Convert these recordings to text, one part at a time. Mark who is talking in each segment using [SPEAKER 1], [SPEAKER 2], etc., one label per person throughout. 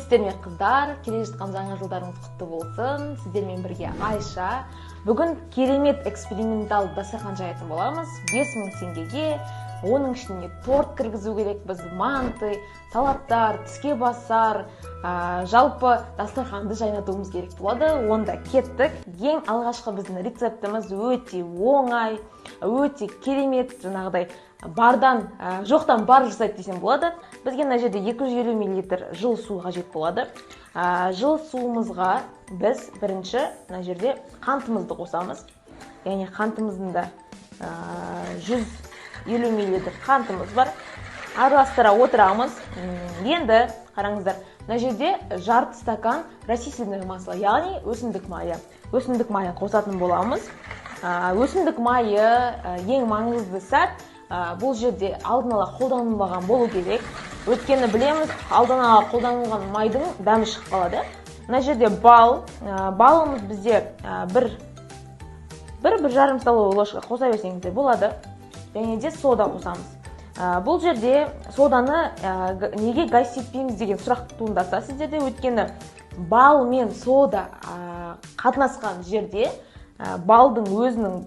[SPEAKER 1] Сәлеметсіздер ме, қыздар? Келе жатқан жаңа жылдарыңыз құтты болсын. Сіздермен бірге Айша. Бүгін керемет экспериментал дастархан жаятын боламыз. 5000 теңгеге, оның ішіне торт кіргізу керек, біз манты, салаттар, тіске басар, жалпы дастарханды жайнатуымыз керек болады. Онда кеттік. Ең алғашқы біздің рецептіміз өте оңай, өте керемет, жаңағыдай бардан, жоқтан бар жасайды десем болады. Бізге мына жерде 250 мл жылы су қажет болады. Жылы суымызға біз бірінші мына жерде қантымызды қосамыз. Яғни қантымыздың да 150 мл қантымыз бар. Араластыра отырамыз. Енді қараңыздар, мына жерде жарты стакан растительное масло, яғни өсімдік майы. Өсімдік майын қосатын боламыз. Өсімдік майы ең маңызды сәт, бұл жерде алдын ала қолданылмаған болу керек. Өйткені білеміз, алдын ала қолданылған майдың дәмі шығып қалады. Мына жерде бал, балымыз бізде бір жарым столовый ложка қоса берсеңіз де болады. Және де сода қосамыз. Бұл жерде соданы неге газ етпейміз деген сұрақ туындаса сіздерде, өйткені бал мен сода қатынасқан жерде балдың өзінің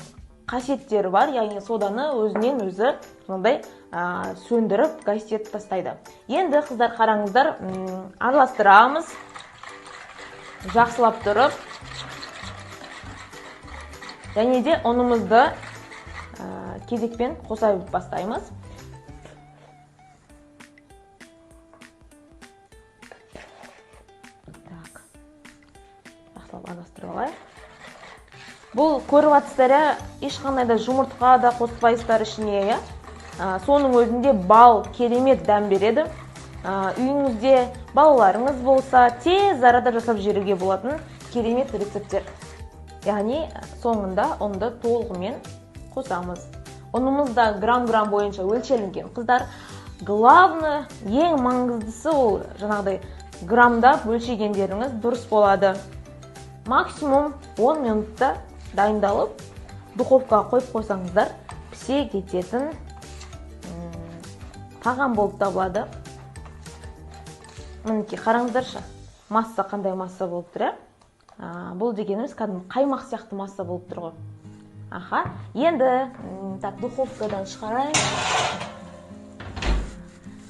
[SPEAKER 1] қасиеттері бар, яғни соданы өзінен өзі сондай сөндіріп газ етіп тастайды. Енді қыздар қараңыздар, араластырамыз жақсылап тұрып. Және де ұнымызды кезекпен қоса бастаймыз. Так. Жақсылап араластырып алайық. Бұл көріп жатсыздар, ешқандай да жұмыртқа да қоспайсыздар ішіне, иә? Соның өзінде бал керемет дәм береді. Үйіңізде балаларыңыз болса, тез арада жасап жіберуге болатын керемет рецепттер. Яғни соңында ұнды толығымен қосамыз. Ұнымыз да грамм-грамм бойынша өлшелінген, қыздар. Главное, ең маңыздысы ол жаңағыдай граммдап өлшегендеріңіз дұрыс болады. Максимум 10 минутта дайындалып, духовкаға қойып қойсаңыздар, пісе кететін тағам болып табылады. Мінекей, қараңыздаршы, масса қандай масса болып тұр, ә? Бұл дегеніміз кәдімгі қаймақ сияқты масса болып тұр ғой. Аха, енді, так, духовкадан шығарайын.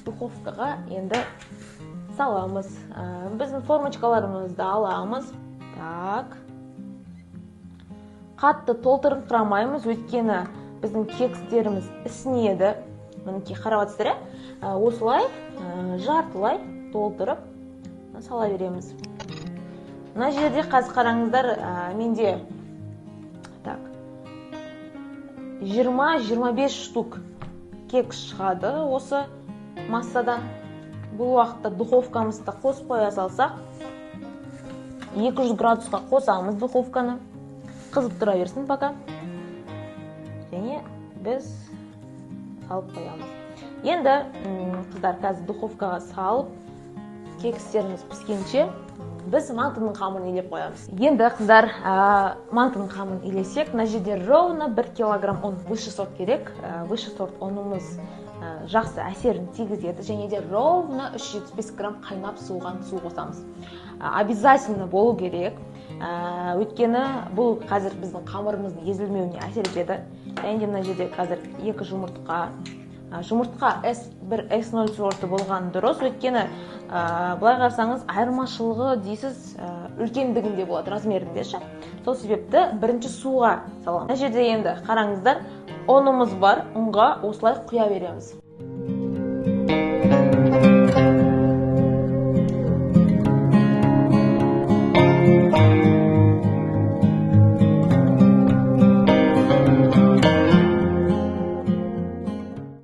[SPEAKER 1] Духовкаға енді саламыз. Біздің формочкаларымызды аламыз. Так. Қатты толтырып құрамаймыз, өйткені біздің кекстеріміз ісінеді. Мінекей, қарап жатсыздар, ә? Осылай, жартылай толтырып сала береміз. Мына жерде қазір қараңыздар, менде так, 20-25 штук кекс шығады осы массадан. Бұл уақытта духовкамызды қосып қоя салсақ, 200 градусқа қосамыз духовканы. Қызып тұра берсін пока. Және біз салып қоямыз. Енді, қыздар, қазір духовкаға салып, кекстеріміз піскенше біз мантының қамырын илеп қоямыз. Енді, қыздар, мантының қамырын илесек, мына жерде ровно 1 килограмм ұн, высший сорт керек. Высший сорт ұнымыз, жақсы әсерін тигізеді. Және де ровно 375 грамм қайнап суыған су қосамыз. Обязательно болу керек. Өйткені бұл қазір біздің қамырымыздың езілмеуіне әсер етеді. Және де мына жерде қазір 2 жұмыртқа. Жұмыртқа эс бір, эс ноль сорты болған дұрыс, өйткені, былай қарасаңыз, айырмашылығы дейсіз, үлкендігінде болады, размерінде ше. Сол себепті бірінші суға саламыз. Мына жерде енді қараңыздар, ұнымыз бар, ұнға осылай құя береміз.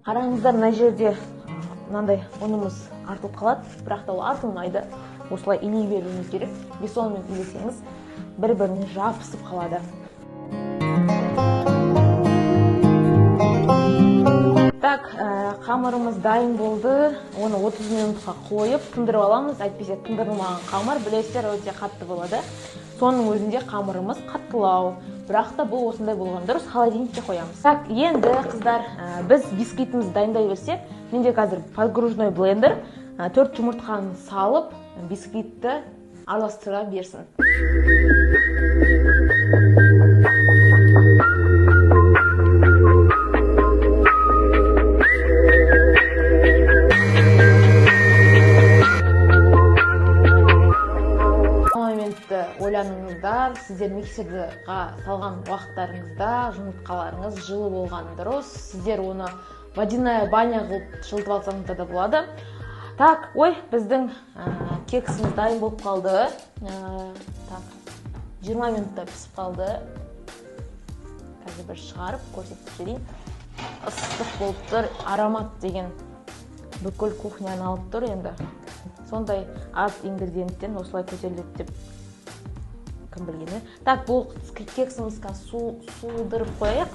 [SPEAKER 1] Қараңыздар, мына жерде мынандай ұнымыз артылып қалады, бірақ та ол артылмайды. Осылай илей беруіміз керек. Бесонмен илесеңіз, бір-біріне жабысып қалады. Так, қамырымыз дайын болды. Оны 30 минутқа қойып, тындырып аламыз. Әйтпесе тындырылмаған қамыр, білесіздер, өте қатты болады. Соның өзінде қамырымыз қаттылау. Бірақ та бұл осындай болған дұрыс, холодильникке қоямыз. Так, енді, қыздар, біз бисквитімізді дайындай берсек, менде қазір подгружной блендер, 4 жұмыртқаны салып, бисквитті араластыра берсін. Моментті ойланыңыздар, сіздер миксерға салған уақыттарыңызда жұмыртқаларыңыз жылы болған дұрыс. Сіздер оны водяная баня қылып жылытып алсаңыздар да болады. Так, ой, біздің кексіміз дайын болып қалды. Так, 20 минутта пісіп қалды. Қазір бір шығарып көрсетіп жіберейін. Ыстық болып тұр, аромат деген бүкіл кухняны алып тұр енді. Сондай аз ингредиенттен осылай көтеріледі деп кім білген, е? Так, бұл кексімізді қазір судырып қояйық.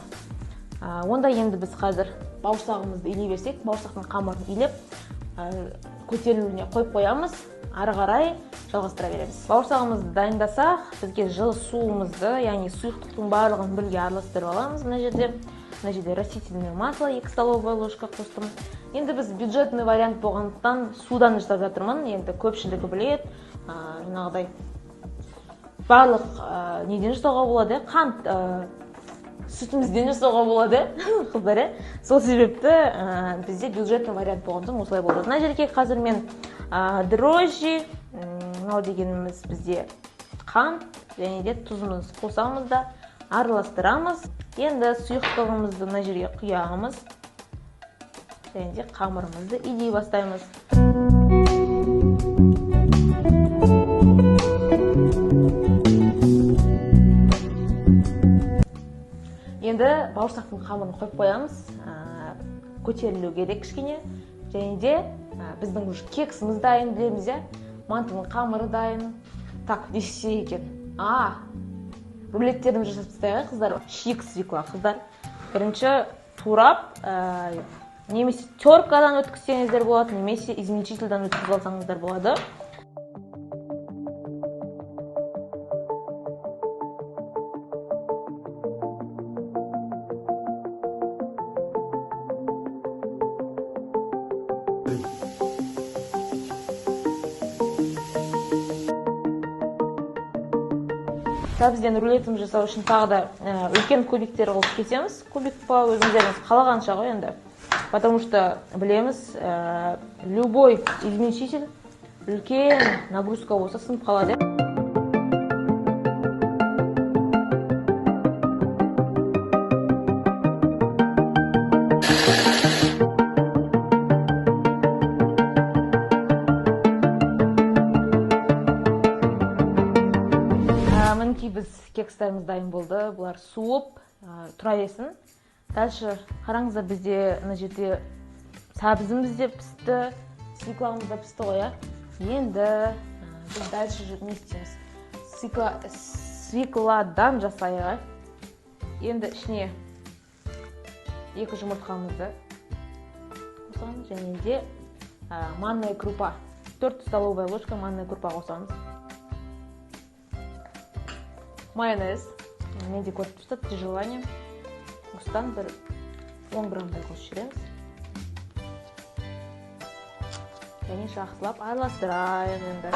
[SPEAKER 1] Онда енді біз қазір бауырсағымызды илей берсек, бауырсақтың қамырын илеп, көтерілуіне қойып қоямыз, ары қарай жалғастыра береміз. Бауырсағымызды дайындасақ, бізге жылы суымызды, яғни сұйықтықтың барлығын бірге араластырып аламыз мына жерде. Мына жерде растительное масло 2 столовая ложка қостым. Енді біз бюджетный вариант болғандықтан судан жасап жатырмын. Енді көпшілігі біледі, жаңағыдай барлық неден жасауға болады, қант, сүтімізден жасауға болады, қыздар, ә? Сол себепті бізде бюджетный вариант болған соң осылай болды. Мына жерге қазір мен дрожжи, мынау дегеніміз бізде қант және де тұзымызды қосамыз да араластырамыз. Енді сұйықтығымызды мына жерге құямыз және де қамырымызды илей бастаймыз. Енді бауырсақтың қамырын қойып қоямыз, көтерілу керек кішкене. Және де біздің уже кексіміз дайын білеміз, иә? Мантының қамыры дайын. Так, не істейік екен? Рулеттерін жасап тастайық, қыздар. Шик свекла, қыздар. Бірінші турап, немесе теркадан өткізсеңіздер болады, немесе измельчительдан өткізіп алсаңыздар болады. Сәбізден рулетіміз жасау үшін тағы да үлкен кубиктер қылып кесеміз. Кубик па өзіңдеріңіз қалағанша ғой енді. Потому что білеміз, любой измельчитель үлкен нагрузка болса сынып қалады. Мінекей біз кекстарымыз дайын болды. Бұлар суып, тұра берсін. Дальше қараңыздар, бізде мына жерде сәбізіміз де пісті, свекламыз да пісті ғой, иә? Енді біз дальше не істейміз? Свекладан жасайық, иә? Енді ішіне 2 жұмыртқамызды қосамыз және де манная крупа, 4 столовая ложка манная крупа қосамыз. Майонез. Менде көріп тұрса, при желании осыдан бір 10 граммдай қосып жібереміз. Және жақсылап араластырайық енді.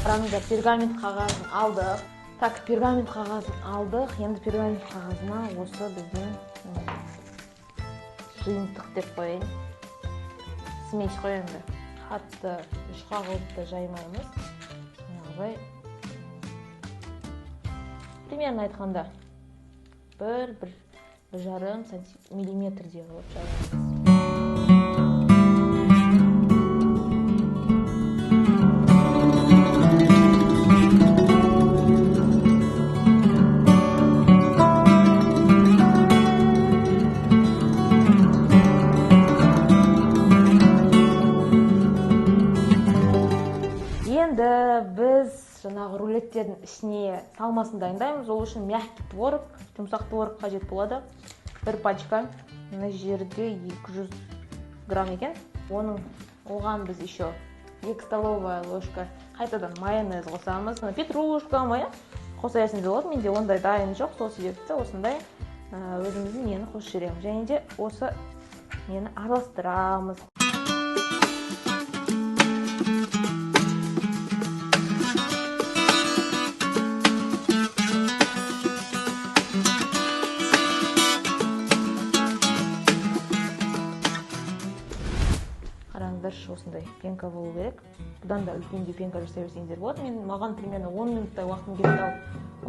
[SPEAKER 1] Қараңыздар, пергамент қағазын алдық. Так, пергамент қағазын алдық. Енді пергамент қағазына осы біздің жиынтық деп қояйын. Смесь қой енді. Қатты жұқа қылып та жаймаймыз. Жаңағыдай примерно айтқанда бір жарым миллиметрдей қылып жаямыз. Енді біз жаңағы рулеттердің ішіне салмасын дайындаймыз. Ол үшін мягкий творог, жұмсақ творог қажет болады. Бір пачка, мына жерде 200 грамм екен. Оған біз еще 2 столовая ложка қайтадан майонез қосамыз. Мына петрушка ма, қоса берсеңіз болады. Менде ондай дайын жоқ, сол себепті осындай өзіміздің нені қосып жібереміз. Және де осы нені араластырамыз. Қараңыздаршы, осындай пенка болу керек. Бұдан да үлкен де пенка жасай берсеңіздер болады. Маған примерно 10 минуттай уақытым кетті ау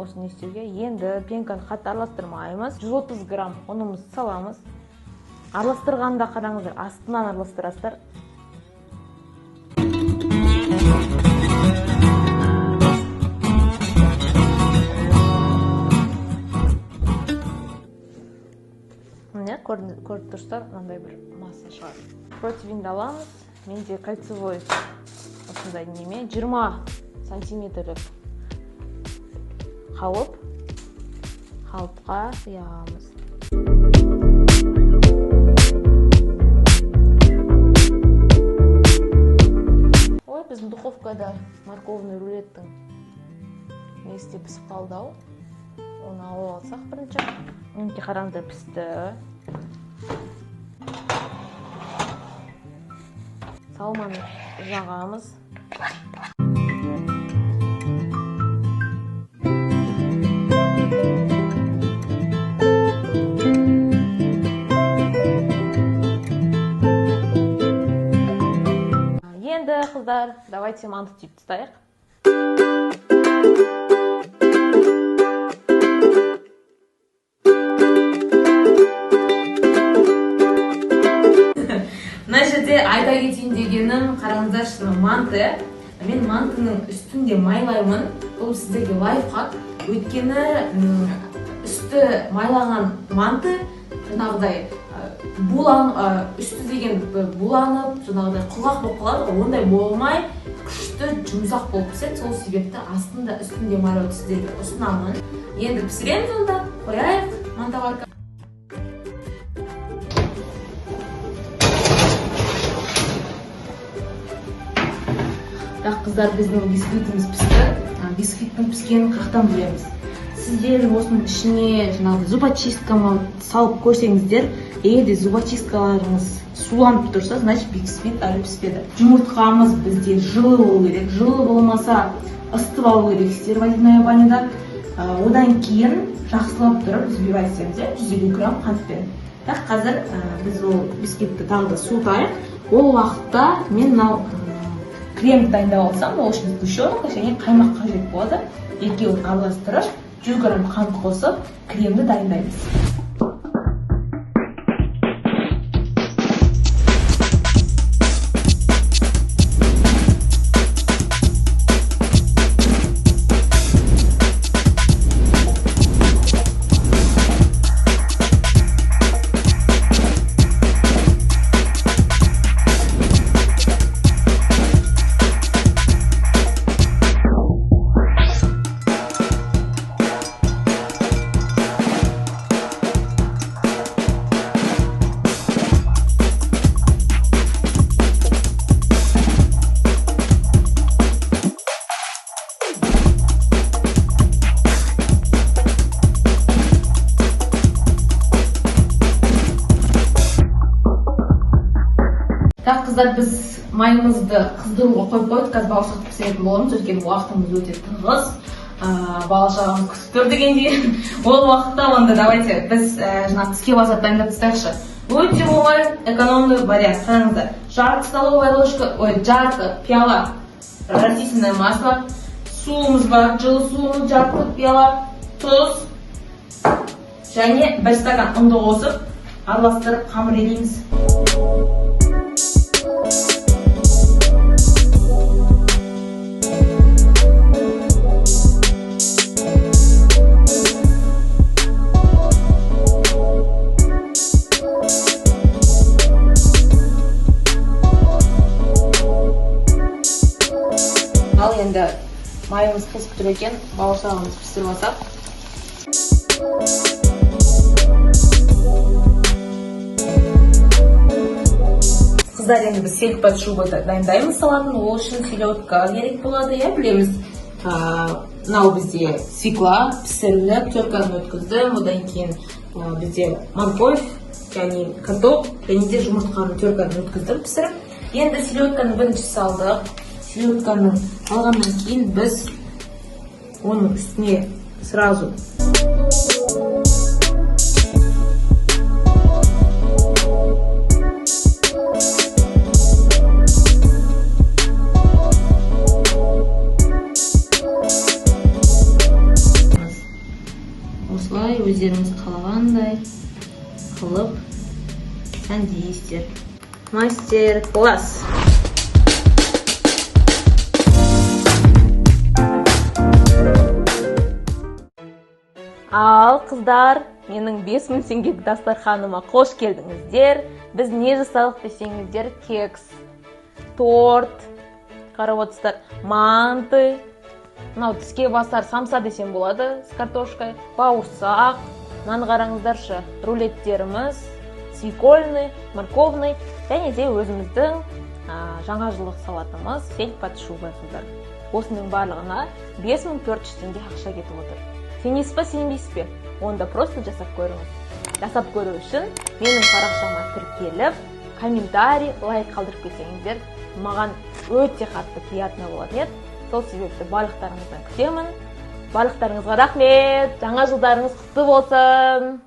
[SPEAKER 1] осыны істеуге. Енді пенканы қатты араластырмаймыз. 130 грамм ұнымызды саламыз. Араластырғанда қараңыздар, астынан араластырасыздар. Міне, көріп тұрсыздар, мынандай бір масса шығады. Противеньді аламыз. Менде кольцевой осындай неме, 20 сантиметрлік қалыпқа құямыз. Ой, біздің духовкада морковный рулеттің несі де пісіп қалды ау. Оны алып алсақ бірінші. Мінекей, қараңыздар, пісті. Салманы жағамыз. Енді, қыздар, давайте манты түйіп тастайық. Мына жерде айта кетейін дегенім, қараңыздаршы, мына манты. Мен мантының үстін де майлаймын. Бұл сіздерге лайфхак. Өйткені, үсті майлаған манты жаңағыдай, үсті деген буланып, жаңағыдай құрғақ болып қалады ғой, ондай болмай, күшті жұмсақ болып піседі. Сол себепті астында үстінде майлауды сіздерге ұсынамын. Енді пісіреміз онда, қояйық мантоварка. Бірақ, қыздар, біздің бисквитіміз пісті. Бисквиттің піскенін қаяқтан білеміз? Сіздер осының ішіне жаңағыдай зубочистканы салып көрсеңіздер, егер де зубочисткаларыңыз суланып тұрса, значит бисквит әлі піспеді. Жұмыртқамыз бізде жылы болу керек. Жылы болмаса ысытып алу керексіздер водяная баняда. Одан кейін жақсылап тұрып взбивать етеміз, иә, 150 грамм қантпен. Бірақ қазір, біз ол бисквитті тағы да суытайық. Ол уақытта мен мынау кремді дайындап алсам, ол үшін сгущенка және қаймақ қажет болады. Екеуін араластырып, 100 грамм қант қосып, кремді дайындаймыз. Так, қыздар, біз майымызды қыздыруға қойып қойдық. Қазір бауырсақты пісіретін боламыз, өйткені уақытымыз өте тығыз. Бала шағамыз күтіп тұр дегендей. Ол уақытта онда давайте біз, жаңағы тіске басады дайындап тастайықшы. Өте оңай, экономный вариант. Қараңыздар, жарты столовая ложка, ой, жарты пиала растительное масло, суымыз бар, жылы суымыз жарты пиала, тұз және 1 стакан ұнды қосып араластырып қамыр илейміз. Ал енді майымыз қызып тұр екен, бауырсағымызды пісіріп алсақ. Қыздар, енді біз селедка под шубой дайындаймыз салатын. Ол үшін селедка керек болады, иә, білеміз. Мынау бізде свекла пісіріліп, теркадан өткіздім. Одан кейін, бізде морковь, яғни картоп және де жұмыртқаны теркадан өткіздім пісіріп. Енді селедканы бірінші салдық. Селедканы алғаннан кейін біз оның үстіне сразу осылай өздеріңіз қалағандай қылып сәндейсіздер. Мастер класс. Ал, қыздар, менің 5000 теңгелік дастарханыма қош келдіңіздер. Біз не жасадық десеңіздер, кекс, торт, қарап отырсыздар, манты, мынау тіске басар самса десем болады, с картошкой, бауырсақ. Мынаны қараңыздаршы, рулеттеріміз, свекольный, морковный және де өзіміздің жаңа жылдық салатымыз сельдь под шубой. Қыздар, осының барлығына 5400 теңге ақша кетіп отыр. Сенесіз ба, сенбейсіз бе? Онда просто жасап көріңіз. Жасап көру үшін менің парақшама тіркеліп, комментарий, лайк қалдырып кетсеңіздер, маған өте қатты приятно болатын еді. Сол себепті барлықтарыңыздан күтемін. Барлықтарыңызға рахмет, жаңа жылдарыңыз құтты болсын!